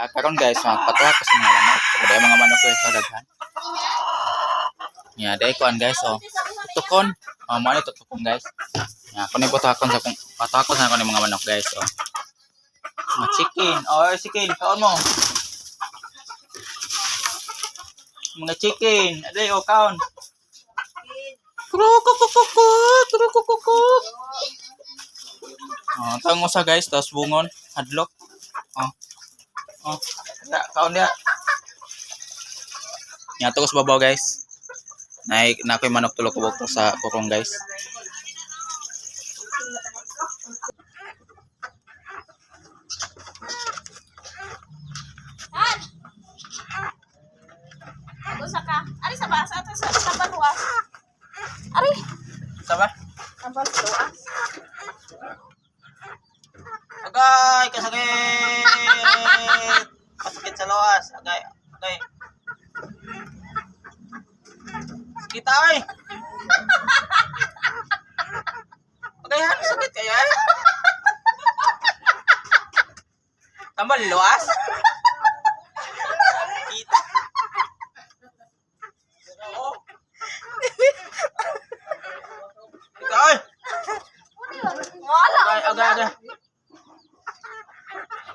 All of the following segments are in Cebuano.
Karon guys, magpatuha ko sa mga manok. Kada mga manok guys, oh, daghan. Ya, dai kuan guys, oh. Tutukon. Oh, mo ni tutukon guys. Ya, kunin patuhakon sa kung patuhakon sa kunin mga manok guys, oh. Mga chicken. Oh, chicken, kaon mo. Mga chicken. Aday, oh, kaon. Krukukukuku, krukukuku. Oh, tango sa guys, tapos bungon, hadlok. Oh. Oh, ya, kaon dia. Nyato ko sa babaw guys. Naik na ako'y manok tulo kabuk to sa kokong guys. Han! Usa ka. Ari sa basa ato sa tabaluas. Ari, Sa ba? tabaluas. Agay, kasakit! Kasakit sa lawas. Agay, agay. Sakit ay! Agay, ano sakit kaya? Eh? Tambal luwas? Kita. Oo. Kita ay! Wala. Agay, agay, agay.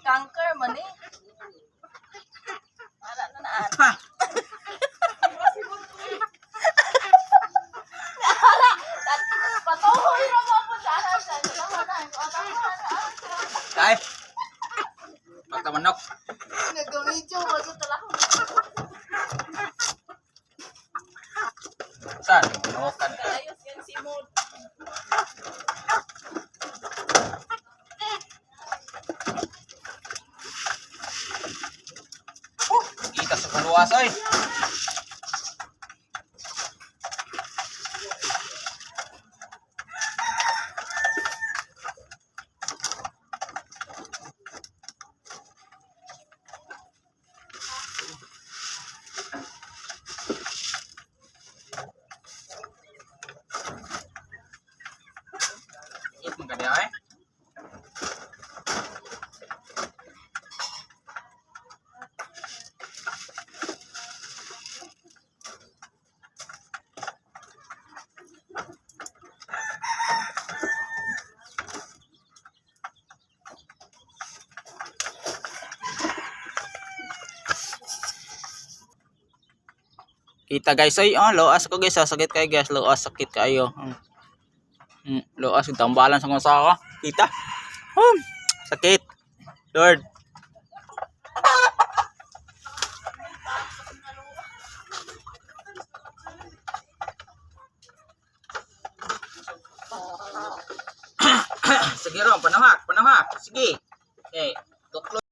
Kanker man eh. Wala na naan. Pa! Patuhoy ra mo po sa anan sa na. Tay! Pagkamanok. Nag-video mo sa talahon. Saan? Manokan. Ayos yan si Mod. Kita sa kuluwas oy. It man kadiya eh. Kita guys ay, oh, loas ko guys, ah. Sakit kayo guys, loas sakit kayo. Loas tambalan sa kung ko. Kita. Sakit. Lord. Sige ron, panahak, panahak. Sige. Okay, tuklo.